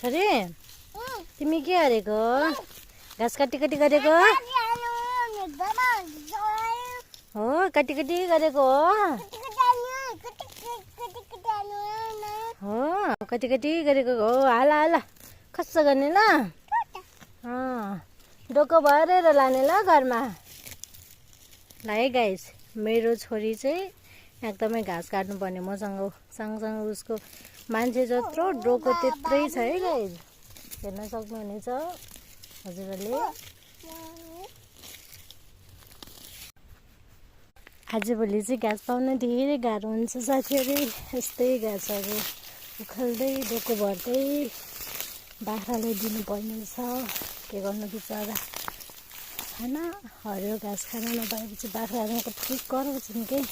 छोरी तिमी के गरेको? घाँस काटी गरेको हो? काटी गरेको हो? काटी गरेको हो? हाल खस्स गर्ने ल? डोको भरेर लाने ल घरमा। ल है गाइस, मेरो छोरी चाहिँ एकदमै घाँस काट्नुपर्ने मसँग सँगसँगै उसको मान्छे जत्रो डोको त्यत्रै छ है गाइस। हेर्न सक्नुहुनेछ हजुरहरूले। आजभोलि चाहिँ घाँस पाउन धेरै गाह्रो हुन्छ साथीहरू। यस्तै घाँसहरू उखाल्दै डोको भर्दै बाख्रालाई दिनुपर्ने छ। के गर्नु बिचरा होइन, हरियो घाँस खान नपाएपछि बाख्राहरू कति कराउँछन् के।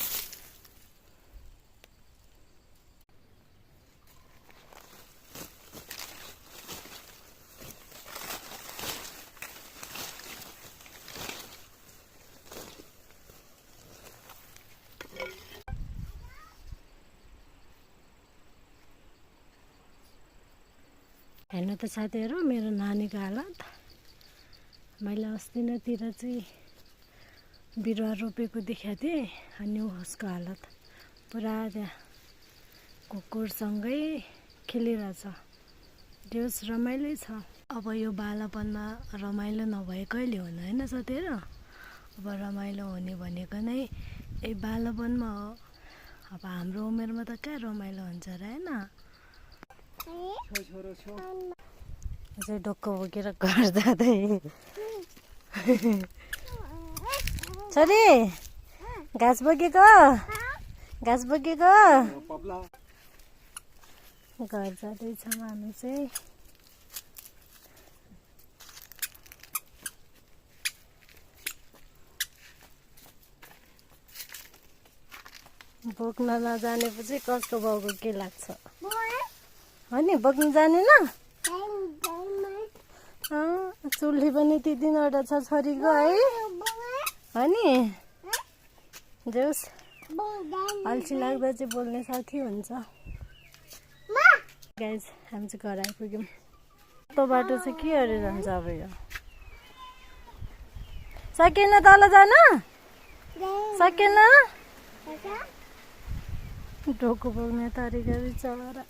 हेर्नु त साथीहरू मेरो नानीको हालत। मैले अस्तितिर चाहिँ बिरुवा रोपेको देखाएको थिएँ अनि उसको हालत पुरा त्यहाँ कुकुरसँगै खेलिरहेछ। जोस् रमाइलो छ। अब यो बालापनमा रमाइलो नभए कहिले हुनु होइन साथीहरू। अब रमाइलो हुने भनेको नै यही बालापनमा हो। अब हाम्रो उमेरमा त कहाँ रमाइलो हुन्छ र होइन। अझै डोको बोकेर घर जाँदै। छोरी घाँस बोकेको घर जाँदैछौँ हामी चाहिँ। बोक्न नजानेपछि कस्तो बाउको के लाग्छ हो नि? बोक्नु जानेन? चुल्ही पनि ती 3वटा छ छोरीको है हो नि? जोस् अल्छी लाग्दा चाहिँ बोल्ने साथी हुन्छ। गाइस हामी चाहिँ घर आइपुग्यौँ। त्यो बाटो चाहिँ के अरे जान्छ अब यो? सकेन तल जान? सकेन? डोको बोक्ने तरिका बिचरा।